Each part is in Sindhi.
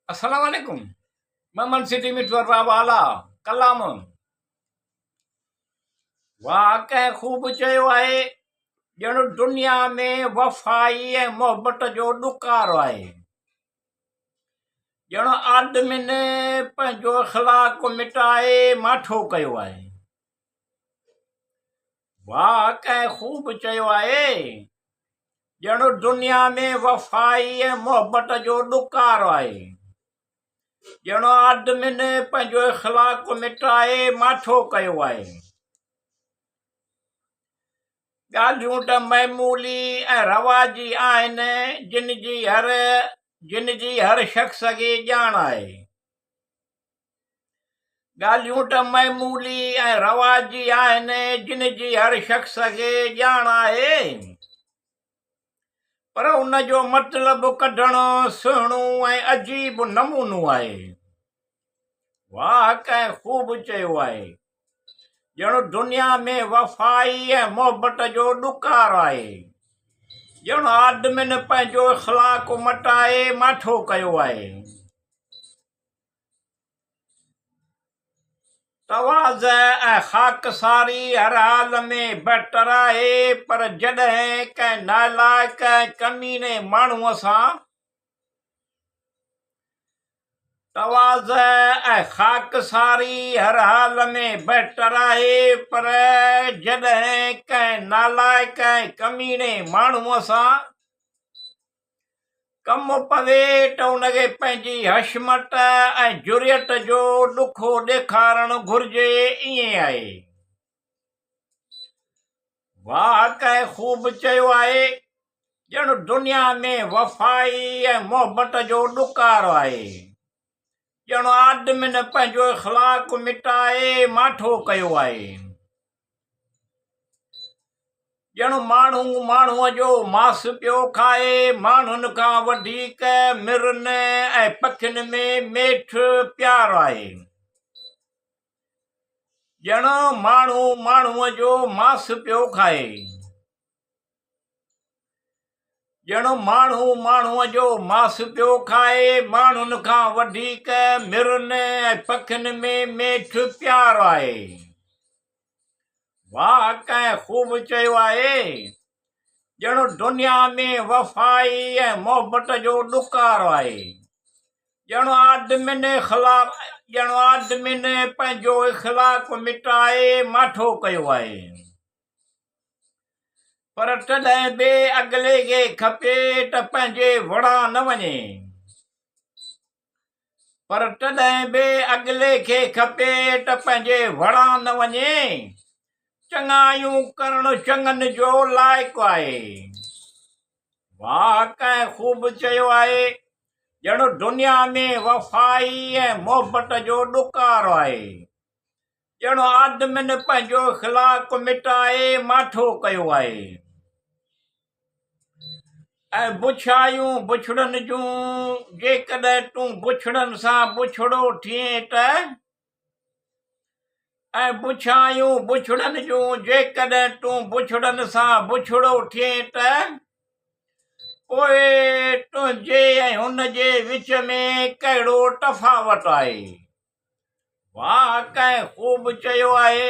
السلام عليڪم ممن سٽي مٺو ارباب اعليٰ ڪلام واهه ڪنهن خوب چيو آهي ڄڻ دنيا ۾ وفائي ۽ محبت جو ڏڪار آهي ڄڻ آدمين پنهنجو اخلاق مٽائي ماٺو ڪيو آهي واهه ڪنهن خوب چيو آهي، ڄڻ دنيا ۾ وفائي ۽ محبت جو ڏڪار آهي. ڄڻ آدمين پنهنجو اخلاق مٽائي ماٺو ڪيو آهي. ڳالهيون ته معمولي ۽ رواجي آهن، جن جي هر جن جي هر شخص کي ڄاڻ آهي. ڳالهيون ته معمولي ۽ رواجي آهن، جن جي هر شخص کي ڄاڻ آهي، پر ان جو مطلب ڪڍڻ سهڻو ۽ عجيب نمونو آهي. واهه ڪنهن خوب چيو آهي، ڄڻ دنيا ۾ وفائي ۽ محبت جو ڏڪار آهي، ڄڻ آدمين پنهنجو اخلاق مٽائي ماٺو ڪيو آهي. تواضع ۽ خاڪساري هر حال ۾ بهتر آهي، پر جڏهن ڪنهن نالائق ۽ ڪميني ماڻهوء سان تواضع ۽ خاڪساري هر حال ۾ بهتر آهي، پر جڏهن ڪنهن نالائق ۽ ڪميني ماڻهوء سان ڪم پوي ته ان کي پنهنجي حشمت ۽ جرئت جو ڏکو ڏيکارڻ گهرجي ائين آهي. واهه ڪنهن خوب چيو آهي، ڄڻ دنيا ۾ وفائي ۽ محبت جو ڏڪار آهي. ڄڻ آدمين پنهنجو اخلاق مٽائي ماٺو ڪيو آهي. ڄڻ ماڻهو ماڻهوء جو ماس پيو کائي. ماڻهن کان وڌيڪ مرن ۽ پکين ۾ ميٺ پيار آهي. ڄڻ ماڻهو ماڻهوء جو ماس پيو کائي. ڄڻ ماڻهو ماڻهوء جو ماس پيو کائي. ماڻهن کان وڌيڪ مرن ۽ پکين ۾ ميٺ پيار آهي. واهه ڪنهن خوب چيو آهي، ڄڻ دنيا ۾ وفائي ۽ محبت جو ڏڪار آهي. ڄڻ آدمين اخلاق ڄڻ آدمين پنهنجو اخلاق مٽائي ماٺو ڪيو آهي. پر تڏهن به اڳلي کي کپي ته پنهنجي وڙان نه وڃي. پر تڏهن به اڳلي کي کپي ته پنهنجي وڙان نه وڃي. چڱايون ڪرڻ چڱن جو لائق آهي. واهه ڪنهن خوب چيو آهي، ڄڻ دنيا ۾ وفائي ۽ محبت جو ڏڪار آهي. ڄڻ آدمين پنهنجو اخلاق مٽائي ماٺو ڪيو آهي ۽ بڇايون بڇڙن جون جيڪڏهن تون بڇڙن سان بڇڙو ٿئين ته ۽ بڇايون بڇڙن جون جيڪڏهن تون بڇڙن سان بڇڙو ٿئين ته پوء تنهنجي ۽ هن جي وچ ۾ ڪهڙو تفاوت آهي؟ واهه ڪنهن خوب چيو آهي،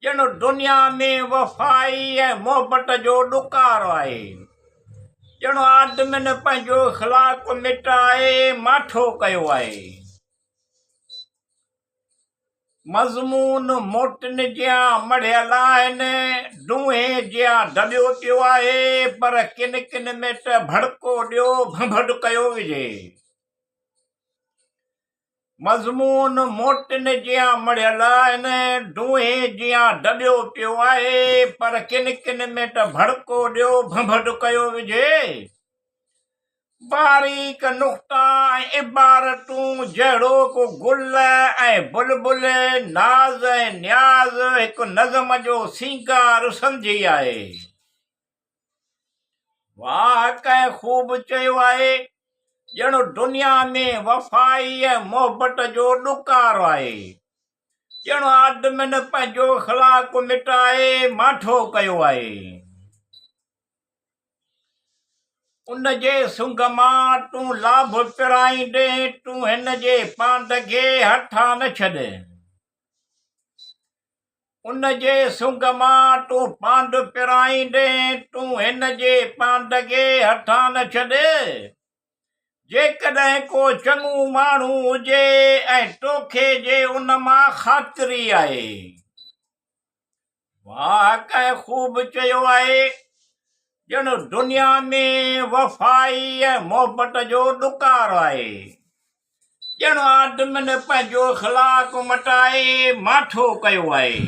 ڄڻ دنيا ۾ وفائي ۽ محبت جو ڏڪار آهي. ڄڻ آدمين پنهنجو اخلاق مٽائي ماٺو ڪيو آهي. مضمون موتين جيان مڙهيل آهن، دونهين جيان دٻيو پيو آهي، پر ڪن ڪن ۾ ته ڀڙڪو ڏيو ڀنڀٽ ڪيو وجهي. مضمون موتين جيان مڙهيل آهن، دونهين جيان دٻيو پيو آهي، پر ڪن ڪن ۾ ته ڀڙڪو ڏيو ڀنڀٽ ڪيو وجهي. باريڪ نقطا ۽ عبارتون جهڙوڪ گل ۽ بلبل، ناز ۽ نياز هڪ نظم جو سينگار سمجهي آهي. واهه ڪنهن خوب چيو آهي، ڄڻ دنيا ۾ وفائي ۽ محبت جو ڏڪار آهي. ڄڻ آدمين پنهنجو اخلاق مٽائي ماٺو ڪيو آهي. ان جي سنگ مان تون لاڀ پرائيندين، تون هن جي پاند کي هٿان نه ڇڏ. ان جي سنگ مان تون پاند پرائيندين، تون هن جي پاند کي هٿان نه ڇڏ. جيڪڏهن ڪو چڱو ماڻهو هجي ۽ توکي جي ان مان خاطري آهي. واهه ڪنهن خوب چيو آهي، ڄڻ دنيا ۾ وفائي ۽ محبت جو ڏڪار آهي. ڄڻ آدمين پنهنجو اخلاق مٽائي ماٺو ڪيو آهي.